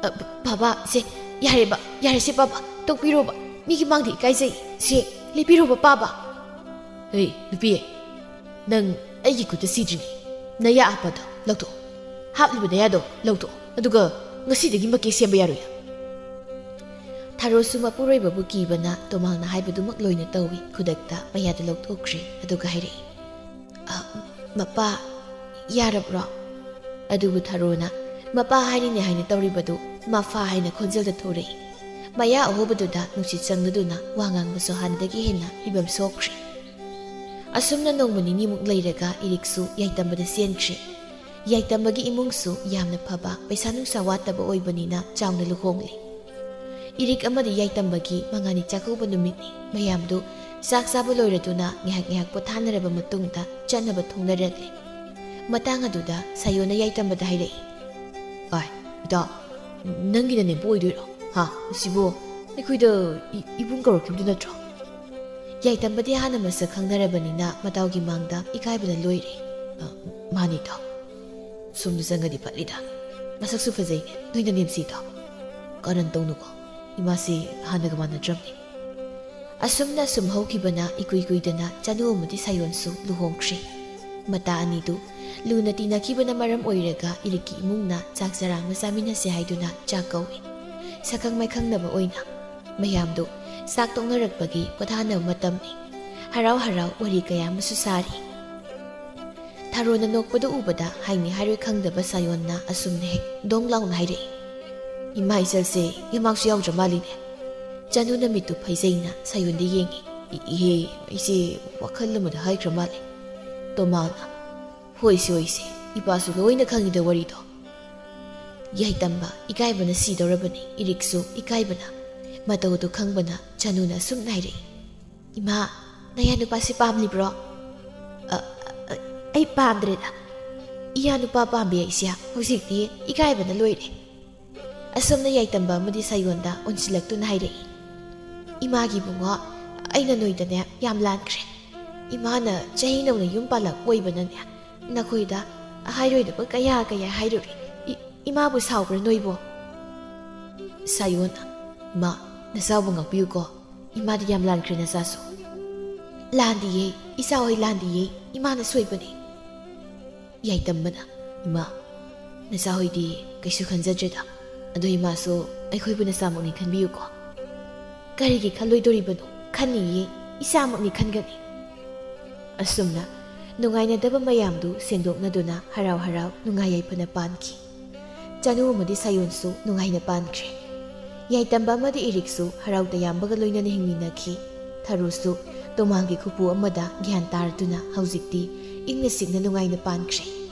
"ꯑ, ꯕ-, ꯕꯥꯕꯥ, ꯁꯦ, ꯌꯥꯔꯦꯕ, ꯌꯥꯔꯦꯁꯦ ꯕꯥꯕꯥ, ꯇꯣꯛꯄꯤꯔꯣꯕ꯫ ꯃꯤꯒꯤ ꯃꯥꯡꯗ ꯏꯀꯥꯏꯖꯩ꯫ ꯁꯦ, ꯂꯦꯞꯄꯤꯔꯣꯕ ꯄꯥꯕ"꯫ "ꯍꯦ, ꯅꯨꯄꯤ, ꯅꯪ ꯑꯩꯒꯤ ꯈꯨꯠꯇ ꯁꯤꯗ꯭ꯔꯤꯉꯩ ꯅꯌꯥ ꯑꯄꯥꯗꯣ ꯂꯧꯊꯣꯛꯑꯣ꯫ ꯍꯥꯞꯂꯤꯕ ꯅꯌꯥꯗꯣ ꯂꯧꯊꯣꯛꯑꯣ꯫ ꯑꯗꯨꯒ ꯉꯁꯤꯗꯒꯤ ꯃꯀꯦ ꯁꯦꯝꯕ ꯌꯥꯔꯣꯏ ꯅꯪ"꯫ ꯊꯥꯔꯣꯁꯨ ꯃꯄꯨꯔꯣꯏꯕꯕꯨ ꯀꯤꯕꯅ ꯇꯣꯃꯥꯜꯅ ꯍꯥꯏꯕꯗꯨꯃꯛ ꯂꯣꯏꯅ ꯇꯧꯏ꯫ ꯈꯨꯗꯛꯇ ꯃꯌꯥꯗꯨ ꯂꯧꯊꯣꯛꯈ꯭ꯔꯦ꯫ ꯑꯗꯨꯒ ꯍꯥꯏꯔꯛꯏ, "ꯑ, ꯃꯄꯥ, ꯌꯥꯔꯕ꯭ꯔꯣ?" ꯑꯗꯨꯕꯨ ꯊꯥꯔꯣꯅ ꯃꯄꯥ ꯍꯥꯏꯔꯤꯅꯦ ꯍꯥꯏꯅ ꯇꯧꯔꯤꯕꯗꯨ ꯃꯐꯥ ꯍꯥꯏꯅ ꯈꯣꯟꯖꯦꯜꯗ ꯊꯣꯔꯛꯏ꯫ ꯃꯌꯥ ꯑꯍꯣꯕꯗꯨꯗ ꯅꯨꯡꯁꯤꯠ ꯆꯪꯂꯗꯨꯅ ꯋꯥ ꯉꯥꯡꯕꯁꯨ ꯍꯥꯟꯅꯗꯒꯤ ꯍꯦꯟꯅ ꯐꯤꯕꯝ ꯁꯣꯛꯈ꯭ꯔꯦ꯫ ꯑꯁꯨꯝꯅ ꯅꯣꯡꯃ ꯅꯤꯅꯤꯃꯨꯛ ꯂꯩꯔꯒ ꯏꯔꯤꯛꯁꯨ ꯌꯥꯏꯇꯝꯕꯗ ꯆꯦꯟꯈ꯭ꯔꯦ꯫ ꯌꯥꯏꯇꯝꯕꯒꯤ ꯏꯃꯨꯡꯁꯨ ꯌꯥꯝꯅ ꯐꯕ, ꯄꯩꯁꯥ ꯅꯨꯡꯁꯥ ꯋꯥꯠꯇꯕ ꯑꯣꯏꯕꯅꯤꯅ ꯆꯥꯎꯅ ꯂꯨꯍꯣꯡꯂꯦ꯫ ꯏꯔꯤꯛ ꯑꯃꯗꯤ ꯌꯥꯏꯇꯝꯕꯒꯤ ꯃꯉꯥꯅꯤ ꯆꯥꯛꯀꯧꯕ ꯅꯨꯃꯤꯠꯅꯤ꯫ ꯃꯌꯥꯝꯗꯨ ꯆꯥꯛ ꯆꯥꯕ ꯂꯣꯏꯔꯗꯨꯅ ꯉꯥꯏꯍꯥꯛ ꯉꯥꯏꯍꯥꯛ ꯄꯣꯊꯥꯅꯔꯕ ꯃꯇꯨꯡꯗ ꯆꯠꯅꯕ ꯊꯣꯡꯅꯔꯛꯂꯦ꯫ ꯃꯇꯥꯡ ꯑꯗꯨꯗ ꯁꯥꯌꯣꯅ ꯌꯥꯏꯇꯝꯕꯗ ꯍꯥꯏꯔꯛꯏ, "ꯑꯥꯏ, ꯏꯇꯥꯎ, ꯅꯪꯒꯤ ꯅꯅꯦꯝꯄꯣꯛ ꯑꯣꯏꯗꯣꯏꯔꯣ? ꯍꯥ? ꯑꯁꯤꯕꯨ ꯑꯩꯈꯣꯏꯗ ꯏ-, ꯏꯕꯨꯡ ꯀꯧꯔꯛꯈꯤꯕꯗꯨ ꯅꯠꯇ꯭ꯔꯣ?" ꯌꯥꯏꯇꯝꯕꯗꯤ ꯍꯥꯟꯅ ꯃꯁꯛ ꯈꯪꯅꯔꯕꯅꯤꯅ ꯃꯇꯥꯎꯒꯤ ꯃꯥꯡꯗ ꯏꯀꯥꯏꯕꯅ ꯂꯣꯏꯔꯦ꯫ "ꯑ, ꯃꯥꯅꯤ ꯏꯇꯥꯎ꯫ ꯁꯣꯝꯗ ꯆꯪꯉꯗꯤ ꯐꯠꯂꯤꯗ꯫ ꯃꯁꯛꯁꯨ ꯐꯖꯩꯅꯦ, ꯅꯣꯏ ꯅꯅꯦꯝꯁꯤ ꯏꯇꯥꯎ꯫ ꯀꯔꯟ ꯇꯧꯅꯨꯀꯣ꯫ ꯏꯃꯥꯁꯤ ꯍꯥꯟꯅꯒ ꯃꯥꯟꯅꯗ꯭ꯔꯕꯅꯤ꯫" ꯑꯁꯨꯝꯅ ꯁꯨꯝ ꯍꯧꯈꯤꯕꯅ ꯏꯀꯨꯏ ꯀꯨꯏꯗꯅ ꯆꯅꯨ ꯑꯃꯗꯤ ꯁꯥꯌꯣꯟꯁꯨ ꯂꯨꯍꯣꯡꯈ꯭ꯔꯦ꯫ ꯃꯇꯥ ꯑꯅꯤꯗꯨ ꯂꯨꯅ ꯇꯤꯟꯅꯈꯤꯕꯅ ꯃꯔꯝ ꯑꯣꯏꯔꯒ ꯏꯔꯤꯛꯀꯤ ꯏꯃꯨꯡꯅ ꯆꯥꯛ ꯆꯔꯥ ꯑꯃ ꯆꯥꯃꯤꯟꯅꯁꯦ ꯍꯥꯏꯗꯨꯅ ꯆꯥꯛ ꯀꯧꯏ꯫ ꯁꯛꯈꯪ ꯃꯥꯏꯈꯪꯅꯕ ꯑꯣꯏꯅ ꯃꯌꯥꯝꯗꯨ ꯆꯥꯛ ꯇꯣꯛꯅꯔꯛꯄꯒꯤ ꯄꯣꯊꯥꯅꯕ ꯃꯇꯝꯅꯤ꯫ ꯍꯔꯥꯎ ꯍꯔꯥꯎ ꯋꯥꯔꯤ ꯀꯌꯥ ꯑꯃꯁꯨ ꯁꯥꯔꯤ꯫ ꯊꯥꯔꯣꯅ ꯅꯣꯛꯄꯗꯨ ꯎꯕꯗ ꯍꯥꯏꯅꯤ ꯍꯥꯏꯔꯣꯏ ꯈꯪꯗꯕ ꯁꯥꯌꯣꯟꯅ ꯑꯁꯨꯝꯅ ꯍꯦꯛ ꯗꯣꯡ ꯂꯥꯎꯅ ꯍꯥꯏꯔꯛꯏ, "ꯏꯃꯥ, ꯏꯆꯜꯁꯦ ꯌꯃꯥꯡꯁꯨ ꯌꯥꯎꯗ꯭ꯔ ꯃꯥꯜꯂꯤꯅꯦ?" ꯆꯅꯨꯅ ꯃꯤꯠꯇꯨ ꯐꯩꯖꯩꯅ ꯁꯥꯌꯣꯟꯗ ꯌꯦꯡꯉꯤ꯫ "ꯏ-, ꯏꯍꯦ, ꯑꯩꯁꯦ ꯋꯥꯈꯜ ꯑꯃꯗ ꯍꯥꯏꯈ꯭ꯔ ꯃꯥꯜꯂꯦ꯫" ꯇꯣꯃꯥꯜꯅ, "ꯍꯣꯏꯁꯦ, ꯍꯣꯏꯁꯦ, ꯏꯄꯥꯁꯨ ꯂꯣꯏꯅ ꯈꯪꯉꯤꯗ ꯋꯥꯔꯤꯗꯣ꯫" ꯌꯥꯏꯇꯝꯕ ꯏꯀꯥꯏꯕꯅ ꯁꯤꯗꯧꯔꯕꯅꯤ꯫ ꯏꯔꯤꯛꯁꯨ ꯏꯀꯥꯏꯕꯅ ꯃꯇꯧꯗꯨ ꯈꯪꯕꯅ ꯆꯅꯨꯅ ꯑꯁꯨꯝꯅ ꯍꯥꯏꯔꯛꯏ, "ꯏꯃꯥ, ꯅꯌꯥ ꯅꯨꯄꯥꯁꯤ ꯄꯥꯝꯂꯤꯕ꯭ꯔꯣ?" "ꯑ, ꯑ, ꯑꯩ ꯄꯥꯝꯗ꯭ꯔꯦꯗ꯫ ꯏꯌꯥ ꯅꯨꯄꯥ ꯄꯥꯝꯕꯤ ꯍꯥꯏꯁꯦ ꯍꯧꯖꯤꯛꯇꯤ ꯏꯀꯥꯏꯕꯅ ꯂꯣꯏꯔꯦ꯫" ꯑꯁꯣꯝꯅ ꯌꯥꯏꯇꯝꯕ ꯑꯃꯗꯤ ꯁꯥꯌꯣꯟꯗ ꯑꯣꯟꯁꯤꯜꯂꯛꯇꯨꯅ ꯍꯥꯏꯔꯛꯏ, "ꯏꯃꯥꯒꯤ ꯏꯕꯨꯡꯉꯣ, ꯑꯩꯅ ꯅꯣꯏꯗꯅꯦ ꯌꯥꯝ ꯂꯥꯟꯈ꯭ꯔꯦ꯫ ꯏꯃꯥꯅ ꯆꯍꯤ ꯅꯧꯅ ꯌꯨꯝ ꯄꯥꯜꯂꯛꯄ ꯑꯣꯏꯕꯅꯅꯦ, ꯅꯈꯣꯏꯗ ꯍꯥꯏꯔꯣꯏꯗꯕ ꯀꯌꯥ ꯀꯌꯥ ꯍꯥꯏꯔꯨꯔꯦ꯫ ꯏ-, ꯏꯃꯥꯕꯨ ꯁꯥꯎꯕ꯭ꯔꯥ ꯅꯣꯏꯕꯣ?" ꯁꯥꯌꯣꯟꯅ, "ꯏꯃꯥ, ꯅꯆꯥꯕꯨ ꯉꯥꯛꯄꯤꯌꯨꯀꯣ꯫ ꯏꯃꯥꯗꯤ ꯌꯥꯝ ꯂꯥꯟꯈ꯭ꯔꯦ ꯅꯆꯥꯁꯨ꯫" "ꯂꯥꯟꯗꯤꯌꯦ, ꯏꯆꯥ ꯍꯣꯏ ꯂꯥꯟꯗꯤꯌꯦ꯫ ꯏꯃꯥꯅ ꯁꯣꯏꯕꯅꯦ꯫" ꯌꯥꯏꯇꯝꯕꯅ, "ꯏꯃꯥ, ꯅꯆꯥ ꯍꯣꯏꯗꯤ ꯀꯩꯁꯨ ꯈꯟꯖꯗ꯭ꯔꯦꯗ꯫ ꯑꯗꯣ ꯏꯃꯥꯁꯨ ꯑꯩꯈꯣꯏꯕꯨ ꯅꯆꯥꯃꯛꯅꯤ ꯈꯟꯕꯤꯌꯨꯀꯣ꯫" "ꯀꯔꯤꯒꯤ ꯈꯜꯂꯣꯏꯗꯣꯔꯤꯕꯅꯣ? ꯈꯟꯅꯤꯌꯦ, ꯏꯆꯥꯃꯛꯅꯤ ꯈꯟꯒꯅꯤ꯫" ꯑꯁꯨꯝꯅ ꯅꯨꯡꯉꯥꯏꯅꯗꯕ ꯃꯌꯥꯝꯗꯨ ꯁꯦꯡꯗꯣꯛꯅꯗꯨꯅ ꯍꯔꯥꯎ ꯍꯔꯥꯎ ꯅꯨꯡꯉꯥꯏ ꯌꯥꯏꯐꯅ ꯄꯥꯟꯈꯤ꯫ ꯆꯅꯨ ꯑꯃꯗꯤ ꯁꯥꯌꯣꯟꯁꯨ ꯅꯨꯡꯉꯥꯏꯅ ꯄꯥꯟꯈ꯭ꯔꯦ꯫ ꯌꯥꯏꯇꯝꯕ ꯑꯃꯗꯤ ꯏꯔꯤꯛꯁꯨ ꯍꯔꯥꯎ ꯇꯌꯥꯝꯕꯒ ꯂꯣꯏꯅꯅ ꯍꯤꯡꯃꯤꯟꯅꯈꯤ꯫ ꯊꯔꯣꯁꯨ ꯇꯣꯃꯥꯒꯤ ꯈꯨꯄꯨ ꯑꯃꯗ ꯒ꯭ꯌꯥꯟ ꯇꯥꯔꯗꯨꯅ ꯍꯧꯖꯤꯛꯇꯤ ꯏꯪꯅ ꯆꯤꯛꯅ ꯅꯨꯡꯉꯥꯏꯅ ꯄꯥꯟꯈ꯭ꯔꯦ꯫